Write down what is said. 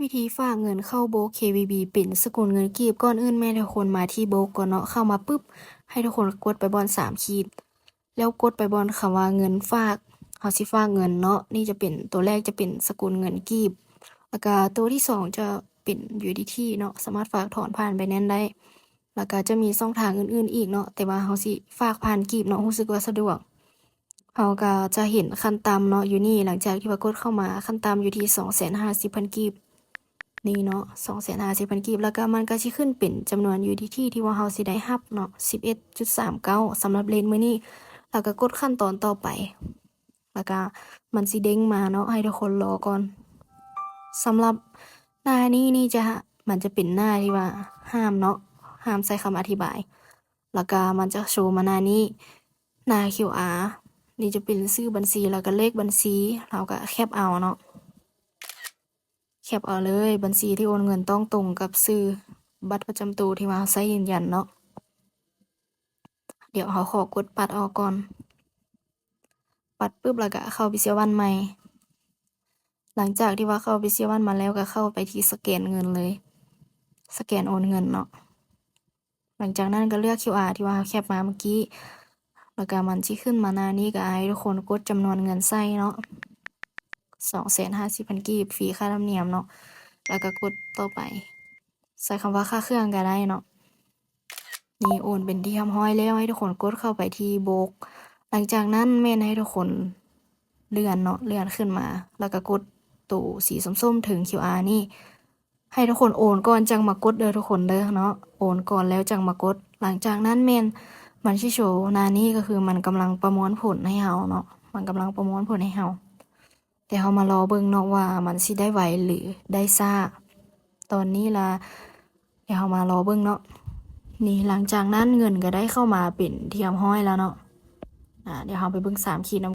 ວິທີຝາກເງິນເຂົ້າໂບຣກ ເຄວີບີ ເປັນສະກຸນເງິນກີບ. ກ່ອນອື່ນແມ່ນໃຫ້ທຸກຄົນມາທີ່ໂບຣກກ່ອນເນາະ. ເຂົ້າມາປຶບ ໃຫ້ທຸກຄົນກົດໄປບ່ອນສາມຂີດ ແລ້ວກົດໄປບ່ອນຄຳວ່າເງິນຝາກ. ເຮົາຊິຝາກເງິນເນາະ. ນີ້ຈະເປັນ ຕົວແລກຈະເປັນສະກຸນເງິນກີບ ແລ້ວກະຕົວທີສອງຈະເປັນ ຢູເອສດີທີ ເນາະ, ສາມາດຝາກຖອນຜ່ານ Binance ໄດ້. ແລ້ວກະຈະມີຊ່ອງທາງອື່ນໆອີກເນາະ, ແຕ່ວ່າເຮົາຊິຝາກຜ່ານກີບເນາະ, ຮູ້ສຶກວ່າສະດວກ. ເຮົາກໍຈະເຫັນຂັ້ນຕ່ຳເນາະ ຢູ່ນີ້. ຫຼັງຈາກທີ່ວ່າກົດເຂົ້າມາ, ຂັ້ນຕ່ຳຢູ່ທີ່ສອງແສນຫ້າສິບພັນກີບ ນີ້ເນາະ, ສອງແສນຫ້າສິບພັນກີບ. ແລ້ວກໍມັນກໍຊິຂຶ້ນເປັນຈຳນວນ ຢູເອສດີທີ ທີ່ວ່າເຮົາຊິໄດ້ຮັບເນາະ, ສິບເອັດຈຸດສາມເກົ້າ ສຳລັບເລດມື້ນີ້. ແລ້ວກໍກົດຂັ້ນຕອນຕໍ່ໄປ. ແລ້ວກະມັນຊິເດ້ງມາເນາະ, ໃຫ້ທຸກຄົນລໍກ່ອນ. ສຳລັບໜ້ານີ້ນີ້ຈະ ມັນຈະເປັນໜ້າທີ່ວ່າຫ້າມເນາະ, ຫ້າມໃສ່ຄຳອະທິບາຍ. ແລ້ວກະມັນຈະໂຊມາໜ້ານີ້, ໜ້າຄິວອາ ນີ້ຈະເປັນຊື່ບັນຊີ ແລ້ວກະເລກບັນຊີ, ເຮົາກະແຄບເອົາເນາະ. ແຄບເອົາເລີຍ, ບັນຊີທີ່ໂອນເງິນຕ້ອງຕົງກັບຊື່ບັດປະຈຳໂຕທີ່ວ່າເຮົາໃຊ້ຢືນຢັນເນາະ. ດຽວເຮົາຂໍກົດປັດອອກກ່ອນ. ປັດປຶບ ແລ້ວກະເຂົ້າ Bitshare One ໃໝ່. ຫຼັງຈາກທີ່ວ່າເຂົ້າ Bitshare One ມາແລ້ວ ກະເຂົ້າໄປທີ່ສະແກນເງິນເລີຍ, ສະແກນໂອນເງິນເນາະ. ຫຼັງຈາກນັ້ນກະເລືອກຄິວອາທີ່ວ່າເຮົາແຄບມາເມື່ອກີ້, ແລ້ວກະມັນຊິຂຶ້ນມາໜ້ານີ້, ກະໃຫ້ທຸກຄົນກົດຈຳນວນເງິນໃສ່ເນາະ, ສອງແສນຫ້າສິບພັນກີບ ຟຣີຄ່າທຳນຽມເນາະ. ແລ້ວກະກົດຕໍ່ໄປ. ໃສ່ຄຳວ່າຄ່າເຄື່ອງກໍໄດ້ເນາະ. ນີ້ໂອນເປັນທີ່ຮຽບຮ້ອຍແລ້ວ, ໃຫ້ທຸກຄົນກົດເຂົ້າໄປທີ່ໂບຣກ. ຫຼັງຈາກນັ້ນແມ່ນໃຫ້ທຸກຄົນເລື່ອນເນາະ, ເລື່ອນຂຶ້ນມາ ແລ້ວກໍກົດໂຕສີສົ້ມໆເທິງຄິວອານີ້. ໃຫ້ທຸກຄົນໂອນກ່ອນຈັ່ງມາກົດເດີທຸກຄົນເດີເນາະ, ໂອນກ່ອນແລ້ວຈັ່ງມາກົດ. ຫຼັງຈາກນັ້ນແມ່ນມັນຊິໂຊໜ້ານີ້, ກໍຄືມັນກຳລັງປະມວນຜົນໃຫ້ເຮົາເນາະ, ມັນກຳລັງປະມວນຜົນໃຫ້ເຮົາ. ແຕ່ເຮົາມາລໍເບິ່ງເນາະວ່າມັນຊິໄດ້ໄວ ຫຼື ໄດ້ຊ້າ. ຕອນນີ້ລະ ດຽວເຮົາມາລໍເບິ່ງເນາະ. ນີ້ ຫຼັງຈາກນັ້ນເງິນກໍໄດ້ເຂົ້າມາເປັນທີ່ຮຽບຮ້ອຍແລ້ວເນາະ. ອາ ດຽວເຮົາໄປເບິ່ງສາມຂີດນຳ